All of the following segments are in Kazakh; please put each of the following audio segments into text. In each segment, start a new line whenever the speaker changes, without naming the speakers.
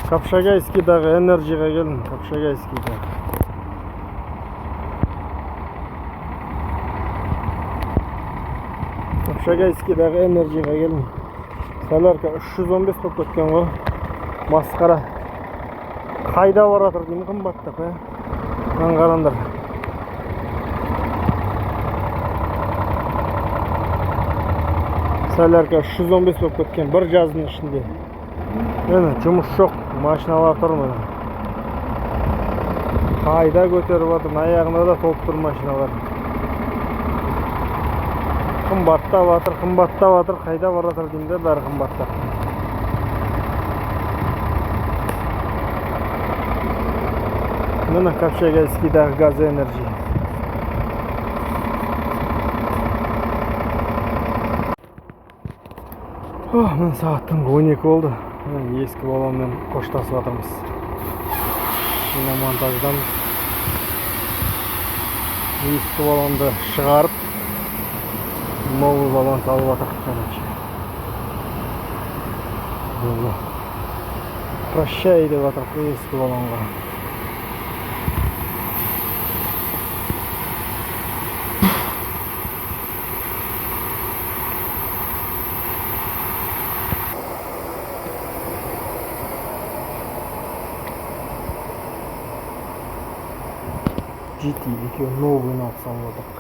Капшагайскийдағы Энерджиға келдім. Капшагайскийдағы. Капшагайскийдағы Энерджиға келдім. Солярка 315 болып кеткен ғой. Масқара. Қайда баратыр деймін қымбаттап, ә? Мынаны қараңдар. Солярка 315 болып кеткен бір жаздың ішінде. Міне жұмыс жоқ, машиналар тұр міне. Қайда көтеріп жатыр, аяғында да толып тұр машиналар. Қымбаттап жатыр, қымбаттап жатыр, қайда бара жатыр деймін де, бәрі қымбаттап. Міне Капшагайскийдағы Газ Энерджи. Міне сағат түнгі 12 болды. Міне ескі балонмен қоштасып жатырмыз. Шиномонтаждамыз. Ескі баллонды шығарып, новый баллон салып жатырмыз, короче. Болды. Прощай деп жатырмыз ескі баллонға. GT екеуі новыйын алып салып отырық.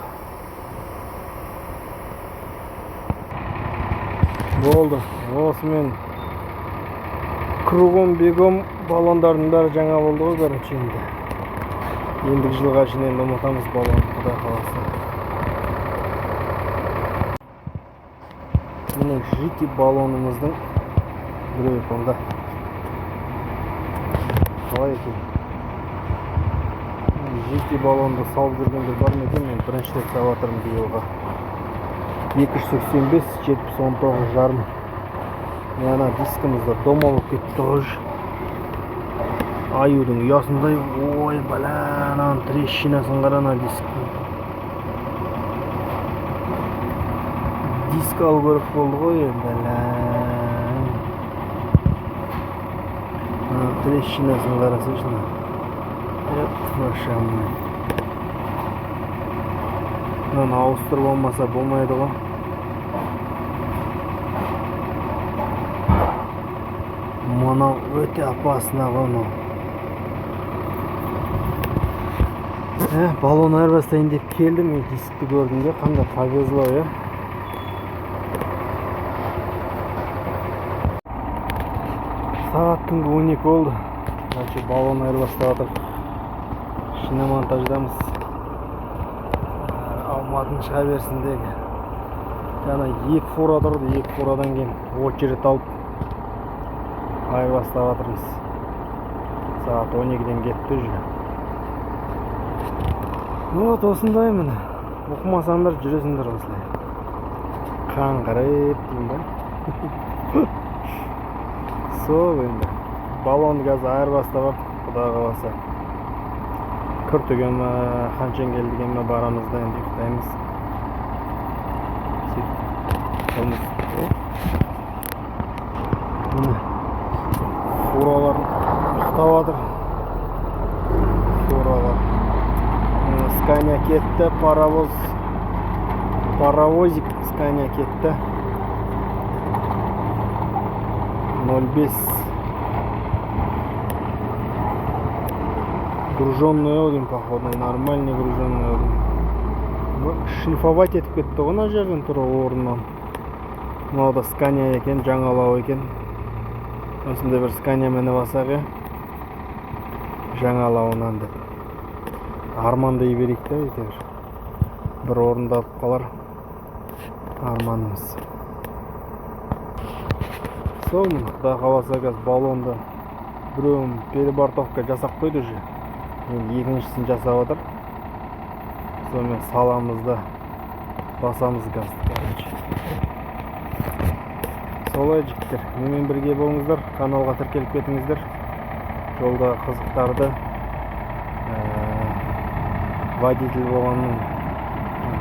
Болды. Осымен кругом бегом баллондардың бәрі жаңа болды ғой, короче, енді. Ендігі жылға шейін енді ұмытамыз баллонды, құдай қаласа. Міне GT баллонымыздың біреуі сонда. Қалай екен? GT баллонды салып жүргендер бар ма екен? Мен бірінші рет салып жатырмын биылға. Екі жүз сексен бес, жетпіс, он тоғыз жарым. Міне ана дискіміз де дома болып кетті ғой. Аюдың ұясындай, ой, бәлә, ананың трещинасын қара, ана дисктің. Диск алу керек болды ғой, бәлә. Ана трещинасын қарасайшы, мына. Ваша мать. Мынаны ауыстырып алмаса болмайды ғой. Мынау өте опасно ғой мынау. Баллон айырбастайын деп келдім, мен дискті көрдім де, қандай повезло, е. Сағат түнгі 12 болды. Короче, баллон айырбастап жатыр. Шиномонтаждамыз. Алматының шыға берсіндегі. Жаңа екі фура тұрды, екі фурадан кейін очередь алып айырбастап жатырмыз. Сағат 12-ден кетті уже. Вот осындай міне. Оқымасаңдар жүресіңдер осылай. Қаңғырып деймін ба? Сол енді. Баллонды қазір айырбастап алып, құдай қаласа. Күртіге ме, Ханшенгелдіге ме барамыз да енді ұйықтаймыз. Сөйтіп тұрмыз. Міне фуралар ұйықтап жатыр. Фуралар. Міне Скания кетті, паровоз. Паровозик Скания кетті. Ноль бес. Груженный один, походу, нормальный груженный один. Шлифовать етіп кетті ғой мына жерден тура орнынан. Мынау да Скания екен, жаңалау екен. Осындай бір Скания мініп алсақ, е? Жаңалауынан деп. Армандай берейік те, әйтеуір. Бір орындалып қалар арманымыз. Сол міне, құдай қаласа қазір баллонды біреуін перебортовка жасап қойды уже. Енді екіншісін жасап жатыр. Сонымен саламыз да басамыз газды, короче. Солай жігіттер, менімен бірге болыңыздар, каналға тіркеліп кетіңіздер. Жолда қызықтарды, водитель болғанның,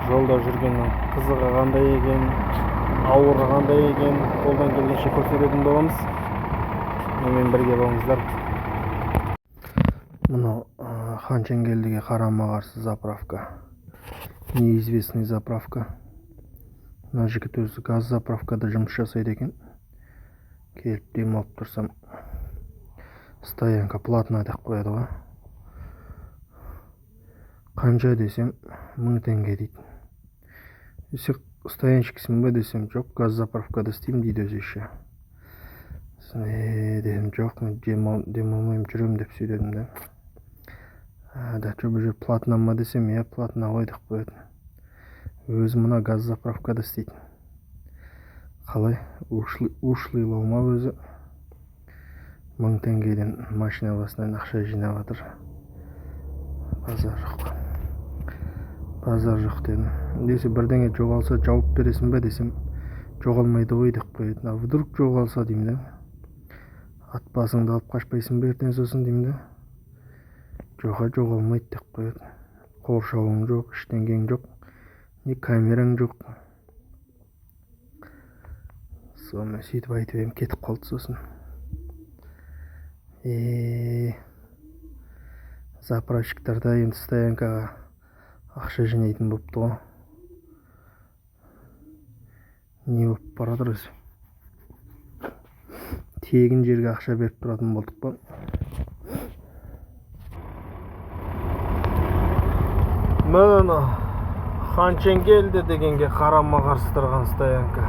жолда жүргеннің қызығы қандай екенін, Ауыры қандай екенін қолдан келгенше көрсететін боламыз. Менімен бірге болыңыздар. Мынау Ханшенгелдіге қарама-қарсы заправка. Неизвестный заправка. Мына жігіт өзі газ заправкада жұмыс жасайды екен. Келіп демалып тұрсам, стоянка платная деп қояды ғой. Қанша десем, 1000 теңге дейді. Десек, стоянщиксің ба десем, жоқ, газ заправкада істеймін дейді өзі еще. Сосын, дедім, жоқ, мен демалмаймын, жүремін деп сөйледім да. Да, чё, бұл жер платно ма десем, иә, платно ғой деп қояды. Өзі мына газ заправкада істейді. Қалай? Ушлыйлау ма өзі? 1000 теңгеден машина басынан ақша жинап жатыр. Базар жоқ. Базар жоқ дедім. Десе бірдеңе жоғалса жауып бересің бе десем, жоғалмайды ғой деп қояды. А вдруг жоғалса деймін да. Ат басыңды алып қашпайсың ба ертең сосын деймін да. Жоға, жоғалмайды деп қояды. Қоршауың жоқ, ештеңең жоқ, не камераң жоқ. Сонымен сөйтіп айтып едім, кетіп қалды сосын. Заправщиктар да енді стоянкаға ақша жинайтын болыпты ғой. Не болып бара жатыр өзі? Тегін жерге ақша беріп тұратын болдық па? Міне мынау Ханшенгелді дегенге қарама-қарсы тұрған стоянка.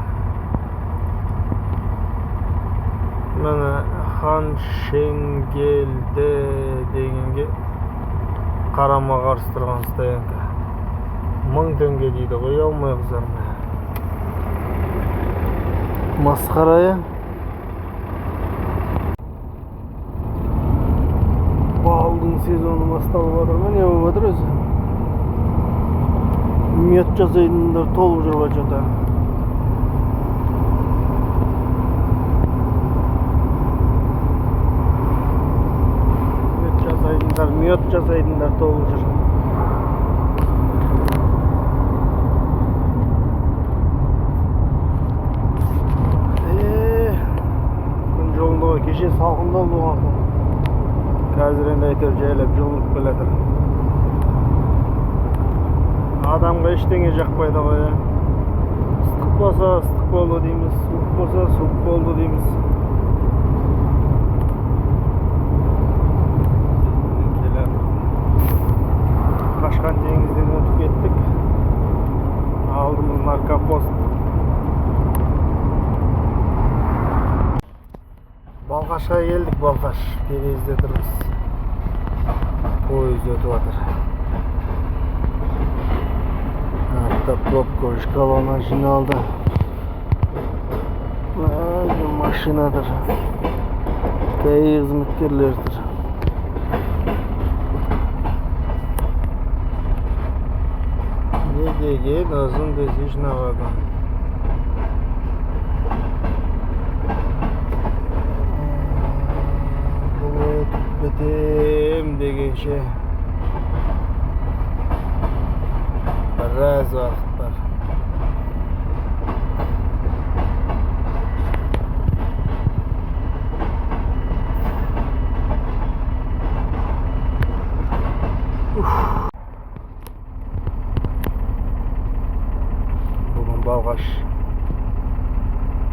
Міне Ханшенгелді дегенге қарама-қарсы тұрған стоянка. 1000 теңге дейді ғой, ұялмай қызармай. Масқара, иә? Балдың сезоны басталып жатыр ма, не болып жатыр өзі? Мед жасайтындар толып жүр ғой что-то. Мед жасайтындар, мед жасайтындар толып жүр. Күн жылынды ғой, кеше салқындау болған күн. Қазір енді әйтеуір жайлап жылынып келе жатыр. Адамға ештеңе жақпайды ғой, ә. Ыстық болса ыстық болды дейміз, суық болса суық болды дейміз. Қашқан теңізден өтіп кеттік. Алдымыз наркопост. Балқашқа келдік, Балқаш. Переезде тұрмыз. Пойыз өтіп жатыр. Артта пробка уже колонна жиналды. Мына машина тұр. ГАИ қызметкерлері тұр. Не деген ұзын десейші вагон. Бұл өтіп бітем дегенше біраз уақыт бар. Бүгін Балқаш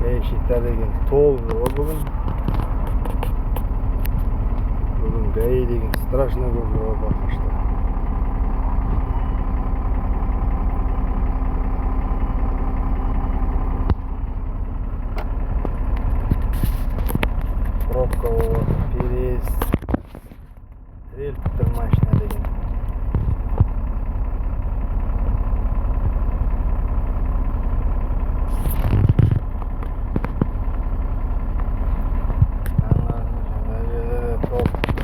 гаишниктер деген толып жүр ғой бүгін. Бүгін ГАИ деген страшно көп жүр ғой Балқашта. Пробка болып жатыр, переезд тіреліп тұр машина деген. Ана жерде де толып тұр.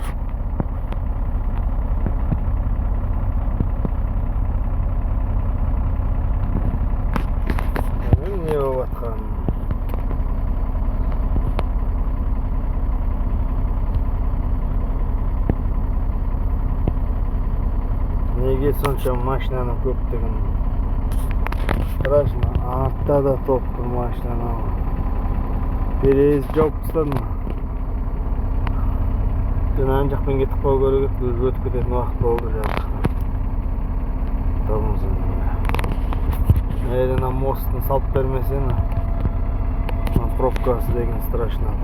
Білмеймін не болып жатқанын. Неге сонша машинаның көптігін. Страшно. Артта да толып тұр машина. Анау переезд жауып тастады ма? Жаңа ана жақпен кетіп қалу керек еді, уже өтіп кететін уақыт болды жазықта. Тормоз. Егер ана мостын салып бермесе, мына пробкасы деген страшно.